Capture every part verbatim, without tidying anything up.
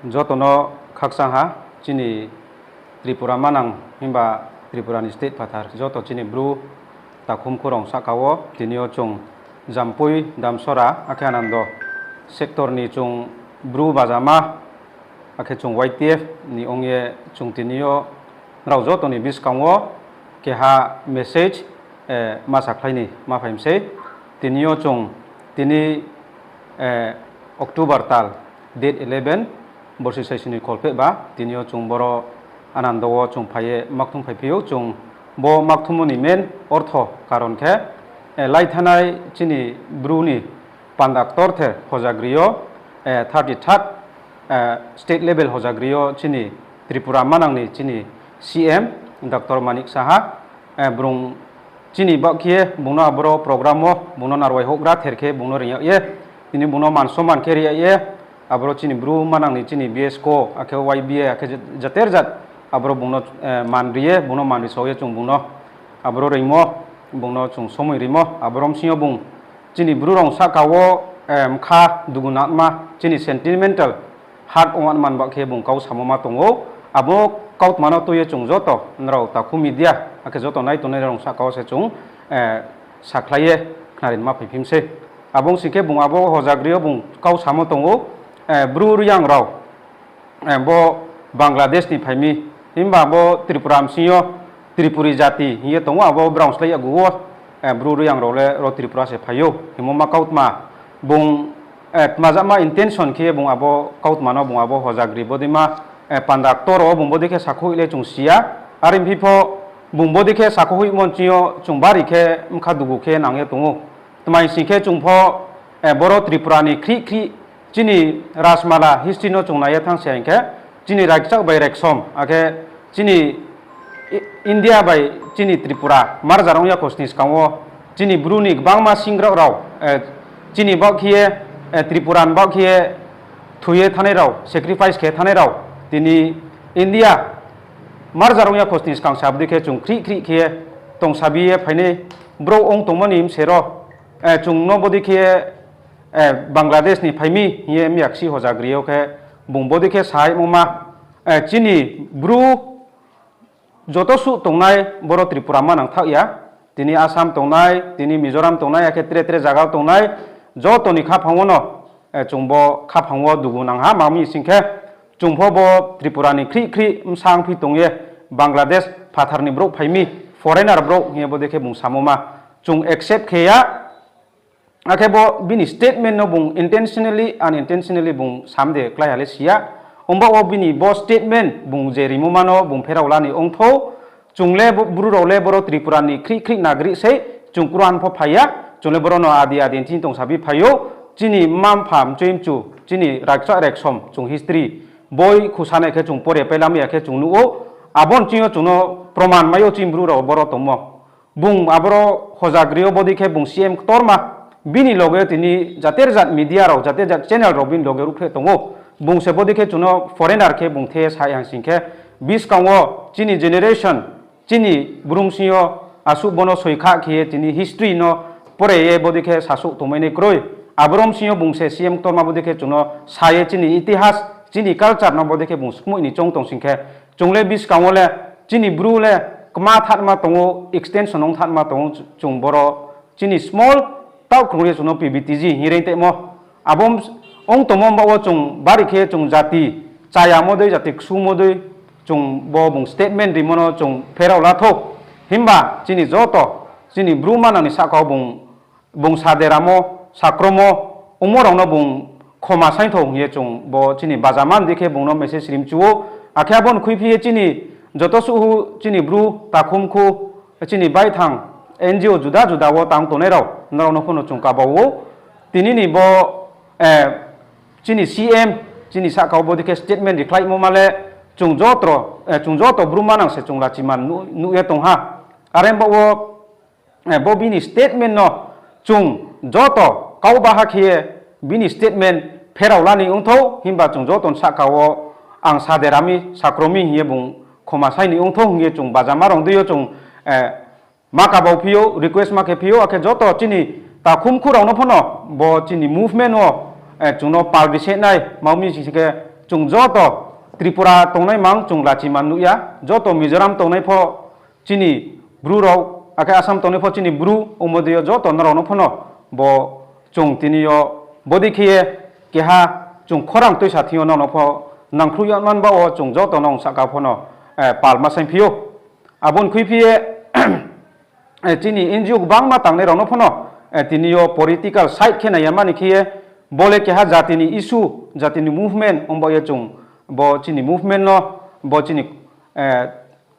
Joto no khakchang ha, chini Tripura manang himba Tripura ni state phathar joto chini Bru takhumkhu rao sahka wo tini yo chung Jampui, Damsora akhe Anando sector ni chung Bru bajama, akhe chung Y T F ni ong ye chung tini yo nrao joto ni buskang wo keha message ma sakhlai ni ma phai mi sei. Tini yo chung tini October tal date eleven, borsi saisi ni kholphehba, tini yo chung boro Anando wo chung phai ye makthum phaiphi ou. Chung bo makthummo ni main ortho karon khe, laithanai chini Bru ni panda ktorther hojagri yo, thirty third state level hojagri yo chini Tripura manang ni chini C M Doctor Manik Saha, brung chini baoh khe ye bung no aboro program wo bung no narwai houhgra ther khe bung no reing yag ye, tini bung no man somman khe ri yag ye, aboro chini Bru manang ni chini B S ko akhe Y B A akhe jater jat aboro bung no man ri ye, bung no man ri sao ye chung bung no aboro reingmo, bung no chung somoi rimo, aboro bsing yo bung chini Bru rao sahka wo mkha dugu nangma chini sentimental hurt ongman baoh khe bung kau samo ma tong ou. Abo kautma no tui ye chung joto nrao takhu media akhe joto nai tongnai rao sahka wo se chung sakhlai ye khnari ma phaiphi mi sei. Abo ong sing khe bung abo hojagri yo bung kau samo tong ou, Bru Reang rao bo Bangladesh ni phai mi, himba bo Tripura bsing yo Tripuri jati hing ye tong ou, abo brao slái yakgu wo Bru Reang rao le ro Tripura se phai ou hingmo ma kautma bung tmajama intention khe ye bung abo kautma no bung abo hojagri bodeima panda ktor wo bung bodei khe sakhouh le chung si ya. Are phi pho bung bodei khe sakhouhmo nching yo chung bari khe mkha dugu khe nang ye tong ou. Tma hing sing khe chung pho boro Tripura ni khrih khrih chini Rajmala history no chung nai ye thanng se hing khe, chini Raikchak bai Reksom akhe chini India bai chini Tripura merger ong ya khosni skang wo chini Bru ni gbangma singgraoh rao, chini baoh khe ye, Tripura ni baoh khe ye thoi ye thanngnai rao, sacrifice khe thanngnai rao, tini India merger ong ya khosni skang se abo dei khe chung khrih khrih khe ye tongsabi ye phainai brouh ong tongmo ni bse ro, chung no bodei khe ye Bangladesh ni phai mi hing ye miyaksi hojagri yo khe bung bodei khe sahaimo ma, chini Bru joto suh tongnai boro Tripura manang thaoh ya, tini Assam tongnai, tini Mizoram tongnai, akhe tre tre zaga wo tongnai, joto ni khaphang wo no chung bo khaphang wo dugu nang ha, ma mi sing khe chung pho bo Tripura ni khrih khrih bsa ongphi tong ye Bangladesh phathar ni brouh phai mi, foreigner brouh hing ye bodei khe bung samo ma chung accept khe ya. Akhe bo bini statement no bung intentionally, unintentionally bung sam de klái ha le si ya. Ongba wo bini bo statement bung je rimo ma no bung pherao la ni ong thou. Chung le Bru rao le boro Tripura ni khrih khrih nagrik sei, chung kruhan pho phai ya, chung le boro no adi adi nching tongsabi phai ou, chini mma mpha mchoi mchu, chini Raikchak Reksom chung history boi khusanai khe chung pore pailamai ya khe chung nuh ou, abo nching yo chung no proman mai ou chini Bru rao boro tongmo. Bung aboro hojagri yo bodei khe bung C M ktorma, bini loge tini jater jat media rao, jater jat channel rao bini loge ruhphreh tong ou. Bung se bodei khe chung no foreigner khe bung the sa ye hang sing khe, buskang wo chini generation, chini Bru bsing yo asuh bo no soikha khe ye tini history no pore ye bodei khe sasuh tongmai nai kroi. Aboro bsing yo bung se C M ktorma bodei khe chung no sa ye chini itihas, chini culture no bodei khe bung skmoih ni choung tong sing khe, chung le buskang wo le chini Bru le kma thanma tong ou, extension ong thanma tong ou, chung boro chini small taoh krung ye chung no P V T G hing reing tongmo. Abo ong tongmo baoh wo chung bari khe chung jati chayamo dei, jati ksumo dei, chung bo bung statement rimo no chung pherao la thou. Himba chini joto, chini Bru manang ni sahka wo bung bung sa deramo, sakromo, ongmo rao no bung khoma saing thou hing ye chung bo chini bajama ni dei khe bung no message ri mchu ou. Akhe abo ni khuiphi ye chini joto suh chini Bru takhumkhu, chini baithang N G O juda juda wo tang tongnai rao, nrao no pho no chung kaba ou. Tini ni bo chini C M, chini sahka wo bodei khe statement rikhlaimo ma le, chung joto, chung joto Bru manang se chung lachiman nuh ye tong ha. Are baoh wo bo bini statement no chung joto kau baha khe ye bini statement pherao la ni ong thou, himba chung joto ni sahka wo ang sa dera mi, sakro mi hing ye bung khoma sai ni ong thou hing ye chung bajama rao dei yo chung ma kabau phi ou, request ma khe phi ou, akhe joto chini takhumkhu rao no pho no bo chini movement wo chung no participate nai, ma mi sing khe Chung joto Tripura tongnai mang chung lachi man nuh ya, joto Mizoram tongnai pho chini Bru rao, akhe Assam tongnai pho chini Bru, omo dei yo joto nrao no pho no bo chung tini yo bodei khe ye keha chung khorang tuisa thing yo nrao no pho nangkhruh ya man baoh wo chung joto nrao sahka pho no, eh, pal ma saingphi ou. Abo ni khuiphi ye, eh, chini N G O gbangma tangnai rao no pho no, eh, tini yo political side khe nai ya mani khe ye, bo le keha jati ni issue, jati ni movement, ong baoh ye chung bo chini movement no, bo chini, eh,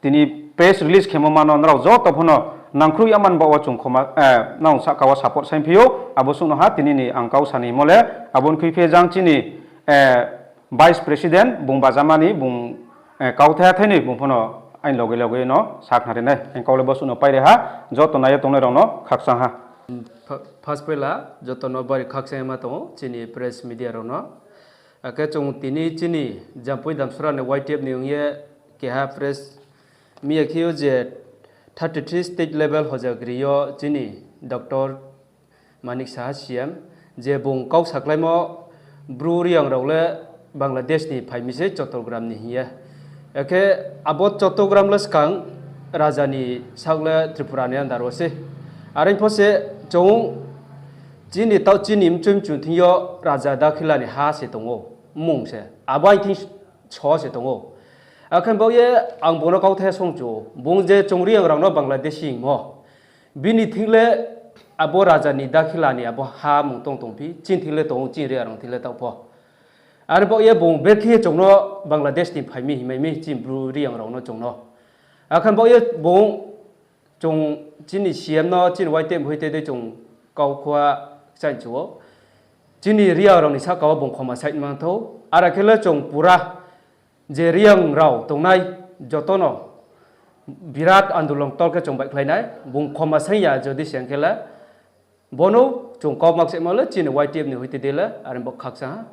tini press release khemo ma no nrao joto pho no nangkhruh ya man baoh wo chung khoma, eh, nrao sahka wo support saingphi ou, abo suh no ha tini ni ang kau sa ni mo le, abo ni khuiphi ye jang chini, eh, Vice President bung bajamani bung, eh, kauthai thai ni bung pho no aini loge loge no sakhnari nai. Ang kau le bo suh no pairi ha, joto nai ye tongnai rao no khakchang ha. First poila joto no bari khakchang ye ma tong ou chini press media rao no. Akhe chung tini chini Jampui Damsara ni Y T F ni ong ye keha press meet khe ou je thirty three state level hojagri yo chini Doctor Manik Saha C M, je bung kau sakhlaimo Bru Reang rao le Bangladesh ni phai mi se Chattogram ni hing ye. Akhe abo Chattogram le skang raja ni saoh le Tripura ni under wo se. Are pho se chung chini taoh chini mchoi mchung thing yo raja dakhila ni ha se tong ou, mmung se. Abo aini thing so se tong ou. Akhe baoh ye ang bung no kauthai songchu ou, bung je chung Reang rao no Bangladeshi hingmo, bini thing le abo raja ni dakhila ni abo ha mung tong tongphi, chini thing le tong ou, chini Reang rao thing le taoh pho. Are baoh ye bung brekhe ye chung no Bangladesh ni phai mi hingmai mi chini Bru Reang rao no chung no. Akhe baoh ye bung chung chini C M no, chini Y T F hoite dei chung kau khua chaingchu ou. Chini Reang rao ni sahka wo bung khoma saing man thou. Are khe le chung pura je Reang rao tongnai joto no birat andolon ktor khe chung baihkhlai nai. Bung khoma saing ya jodi se ong khe le, bo no chung kau makchaimo le chini Y T F ni hoite dei le, are bo khakchang ha.